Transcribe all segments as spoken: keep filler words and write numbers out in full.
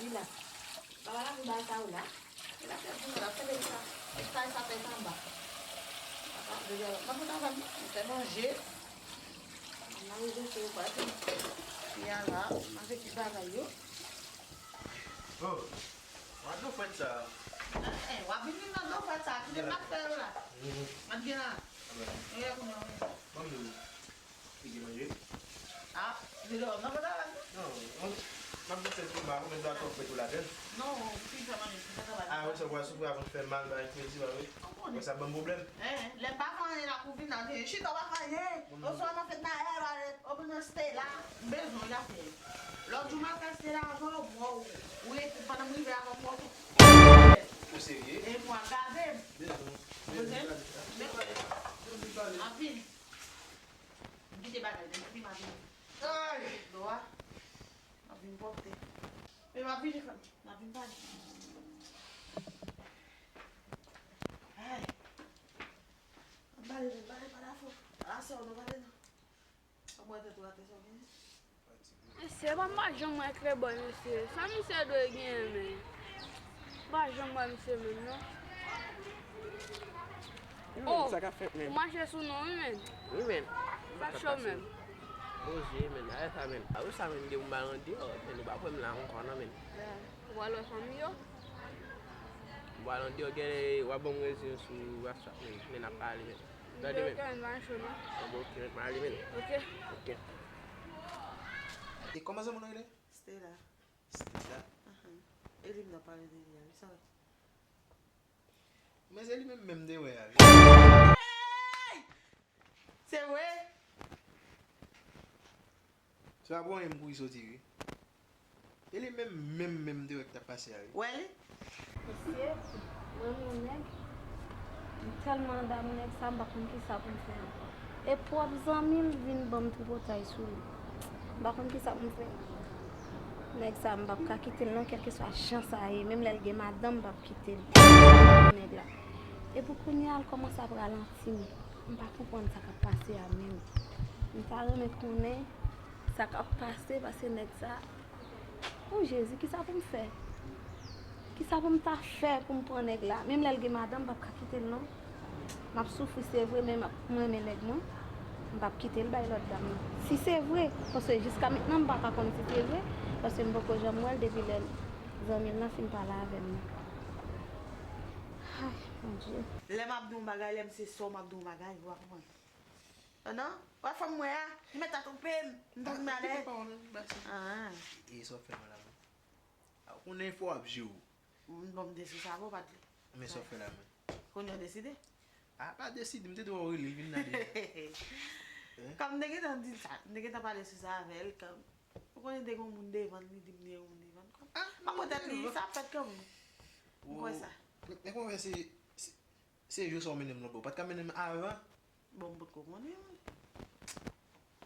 Di la. Papa la pou bay sa ou la. E la fè pou la fè de sa. E sa sa fè sa anba. Papa de la. Papa ta va fè manje. Mwen rive se ou pa di. Ya la, manje ki bagay yo. Oh, w ap dlo frèt sa. Eh, eh, w ap vin nan dlo frèt sa. Kite m ap fè yo la. Mwen gen la. Mwen gen la. Ban m dlo. Li gen manje? Ah, li dòmi nan pantalon? Non, non. M ap di sèl kouman, konbyen dwa twòp fè tou ladann? Non, fi fè manje, fi fè travay. Ah, wi, sa w pral soufri avan fè mal, bay kredi, ba wi. Ou konnen. Sa ban m pwoblèm. Eh, lè m pa fè anyen la, pou vin la, chita w pa fè anyen. Oswa nan fèt Nayèl, ou nan Stella. M bezwen w, y ap fè. Lòt jou m al kay Stella avan w, mò, ou rete pandan m rive avan m, mò. Ou serye? E mwa, gade m. Bezwen. Bezwen? Bezwen. Anpil. M kite bagay, m kite m ap vin. Ay! Dlo a. M ap vin pwòpte. Men m ap vin, m ap vin pale. Ay! M pale, m pale, pale afè w. Pale afè w, nou pale non. Ap wè tèt ou atè sa w genyen. Mesye, pa m pa janm wè Klebòy, mesye. Sa misye dwe genyen, men. M pa janm wè misye menm, non. Wi, men, oh, sa k ap fèt, men? Ou mache sou non, wi, men. Wi, men. Sa k cho, men. Poze, men. Arèt sa, men. Apre sa, men, gen moun ba landeyò, men, nou pa kwè m la ankò, non, men. Ou al wè fanmi yo? Ou al landeyò, gen lè w ap ban m rezon sou WhatsApp, men. Men, n ap pale, men. Tande, men. Ok, men, pa cho, non. Bon, ok, men, m ale, men. Ok. Ok. E kòman zanmi w nan rele? Stella. Stella? Ahan. E li m nan pale de li a, wi, sa vre. Men se li menm menm m te wè a, wi. Hey! Se vre? Se pa pou anyen m kouri soti, wi. E li menm menm menm m te wè k t ap pase a, wi. Wè li? Mesye, mwen renmen yon nèg. M tèlman andamoun nèg sa, m pa konn kisa pou m fè ankò. E pwòp zanmi l vin ban m tripotay sou li. M pa konn kisa pou m fè. Nèg sa, m p ap ka kite l non, kèlkeswa jan sa ye. Menm lè l gen madanm, m p ap kite l. Nèg la. E pou kounye a, l kòmanse ap ralanti m. M pa konprann sa k ap pase a menm. M ta renmen konnen sa k ap pase, paske nèg sa, o Jezi, kisa pou m fè? Kisa pou m ta fè pou m pran nèg la? Menm lè l gen madanm, m p ap ka kite l non. M ap soufri, se vre, men m ap, m renmen nèg mwen. M p ap kite l bay lòt dam nan. Si se vre, paske jiska mentnan, m pa ka konn si se vre, paske m poko janm wè l depi lè zanmi l lan fin pale avè m nan. Ay, Bondye. Lè m ap di yon bagay, lè m se sè w, m ap di yon bagay, ou pa konprann. Ah, non? Wè fanm mwen a, li mèt ta twonpe m. M twonpe m alèz. Ah. E sa w fè mwen la menm? A, ou konnen fò w ap jere w. M, bon, m deside sa pou w pa t vle. Men sa w fè la menm? Kounye a w deside? A, pa deside, m te dwe wè w rele l vin la deja. Kòm m te gentan di l sa, m te gentan pale sou sa avè l, kòm, ou konnen te gen yon moun devan l, li di m te gen yon moun devan l, kòm. Ah, m ap pran tèt li, sa ap fèt kanmenm. M kwè sa. Men, men kòman fè se, se, se jou sa w mennen m lòtbò. Ou pa t ka mennen m avan? Bon, m potko konnen, wi.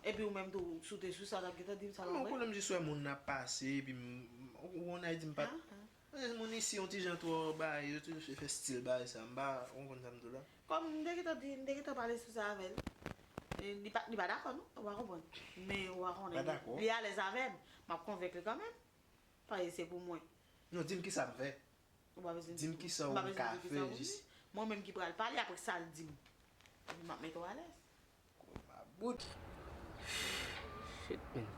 Epi ou menm tou, si w te sou sa, w t ap gentan di m sa pa vre? Non, konnen m jis wè moun nan ap pase, epi m, m, ou konn Ayiti, m pa t, ah, ah. Eh, moun isi yon ti jan twò bagay, yo toujou fè stil bagay sa, m pa konprann sa m di w la. Kòm m te gentan di, m te gentan pale sou sa avè l. E li pa, li pa dakò, non, ou pa konprann. Men ou pa konnen, li alèz avè m, m ap konvenk li kanmenm. Paske se pou mwen. Non, di m kisa m fè. Ou pa bezwen di m kisa ou ka fè, jis. Mwen menm ki pral pale, apre sa l di m. Epi m ap mete w alèz. Mabout. Shit, man.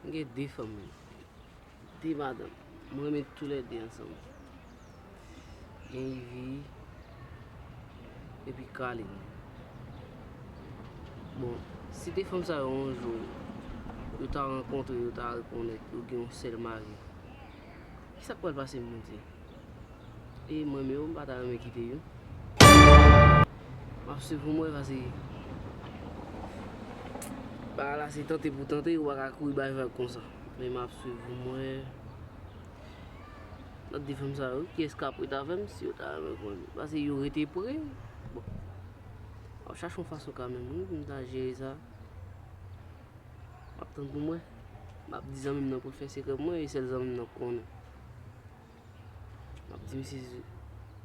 M gen de fanm, man. De madanm. Mwen renmen toulède ansanm. Gen Ivy epi Carline. Bon, si de fanm sa yo yon jou, yo ta rankontre, yo ta rekonèt, yo gen yon sèl mari. Kisa k pral pase m, Bondye? E mwen menm, m pa ta renmen kite yo. M ap swiv pou m wè, paske bagay la se tante pou tante, ou pa ka kouri bay vag konsa. Men m ap swiv pou m wè. Lòt de fanm sa yo, kiyès k ap ret avè m, si yo ta renmen konnen. Paske yo rete pre. Bon. M ap chache yon fason kanmenm, wi, pou m ta jere sa. M ap tann pou m wè. M ap di zanmi m nan pou l fè sekrè pou mwen, e sèl zanmi m nan k konnen. M ap di misye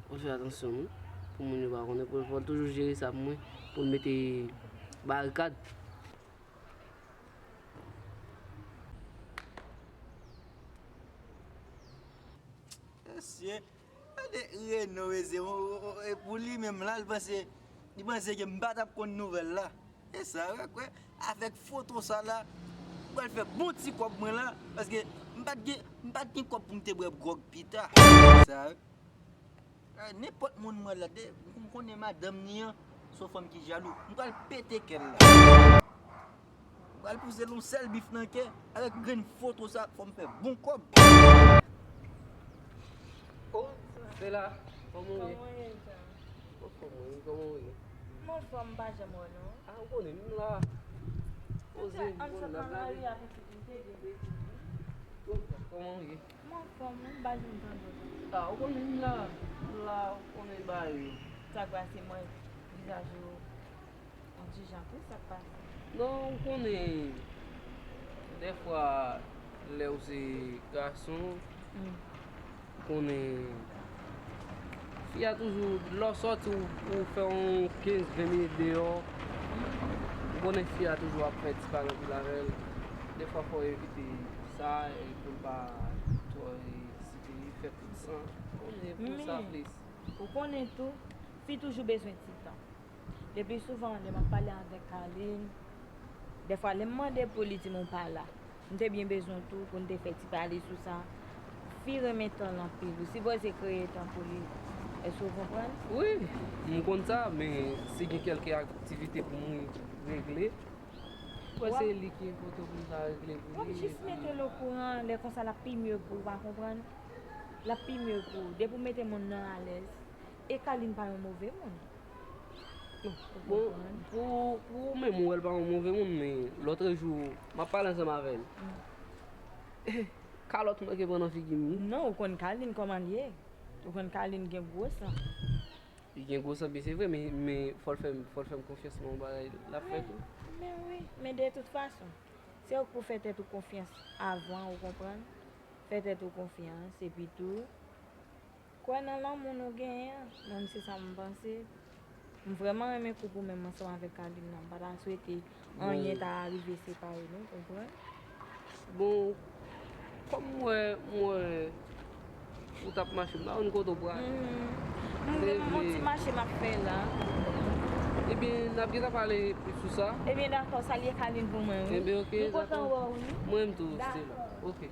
pou l fè atansyon, wi. Pou moun yo pa konnen, pou l, pou l toujou jere sa pou mwen, pou l mete barikad. Mesye, gade Reno, mesye, o, o, o, e pou li menm la, li panse, li panse ke m pa t ap konn nouvèl la. E sa, wè, kwè, avèk foto sa la, m pral fè bon ti kòb mwen la, paske m pa t gen, m pa t gen kòb pou m te bwè gwòg pita. Sa, wè. Eh, nenpòt moun m wè la, de, m konnen madanm ni an, se yon fanm ki jalou. M pral pete kè l la. M pral pouse l yon sèl bif nan kè, avèk grenn foto sa, fò m fè bon kòb. Oh, Stella, kòman w ye? Kòman w ye, Jean? Anfòm, wi, kòman w ye? M anfòm, m pa janm wè w, non. Ah, ou konnen, m la. Poze, m konnen, n ap lave. Kòman w ye? M anfòm, wi, m pa janm tande w. Ah, ou konnen, m la. M la, ou konnen bagay yo. Sa k pase, mwen, vizaj ou yon ti jan tou, sa k pase? Non, ou konnen, dèfwa, lè w se gason, ou konnen, fi a toujou, lè w sòti, ou, ou fè yon kenz, ven minit deyò, ou konnen fi a toujou ap fè ti pale anpil avè l. Dèfwa, fò w evite sa, e pou l pa twò, e, si te fè kout san, ou konnen, pou sa plis. Ou konnen tou, fi toujou bezwen ti tan. Le pli souvan, lè m ap pale avèk Carline, dèfwa, lè m mande pou li, li di m ou pa la. M te byen bezwen w tou pou n te fè ti pale sou sa. Fi renmen tan l anpil. Ou sipoze kreye tan pou li. Èske w konprann? Wi, m konn sa, men si gen kèlke aktivite pou mwen regle, mwen se li ki enpòtan pou m ta regle pou li. W ap jis mete l okouran, lè konsa l ap pi mye pou w, pa konprann? L ap pi mye pou w. Depi w mete moun nan alèz. E Carline pa yon move moun. Ou konprann? Bon, pou, pou ou menm, ou wè l pa yon move moun, men lòtrejou, m ap pale ansanm avè l. Kalòt manke pran nan figi m, wi. Non, ou konn Carline kòman l ye. Ou konn Carline gen gwo san. Li gen gwo san, byen se vre, men, men fò l fè m, fò l fè m konfyans nan yon bagay l ap fè tou. Men wi, men de tout fason, se ou k pou fè tèt ou konfyans avan, ou konprann? Fè tèt ou konfyans, epi tou, kwè nan lanmou nou genyen an, mwen se sa m panse. M vrèman renmen koup ou menm ansanm avèk Carline nan. M pa ta swete anyen ta rive separe nou, konprann? Bon, kòm m wè, m wè ou t ap mache, m pa konn kote w pral. M vrèman, yon ti mache m ap fè la. Ebyen, n ap gentan pale sou sa. Ebyen, dakò, salye Carline pou mwen, wi. Ebyen, oke, dakò. M kontan wè w, wi. Mwen menm tou, Stella. Oke.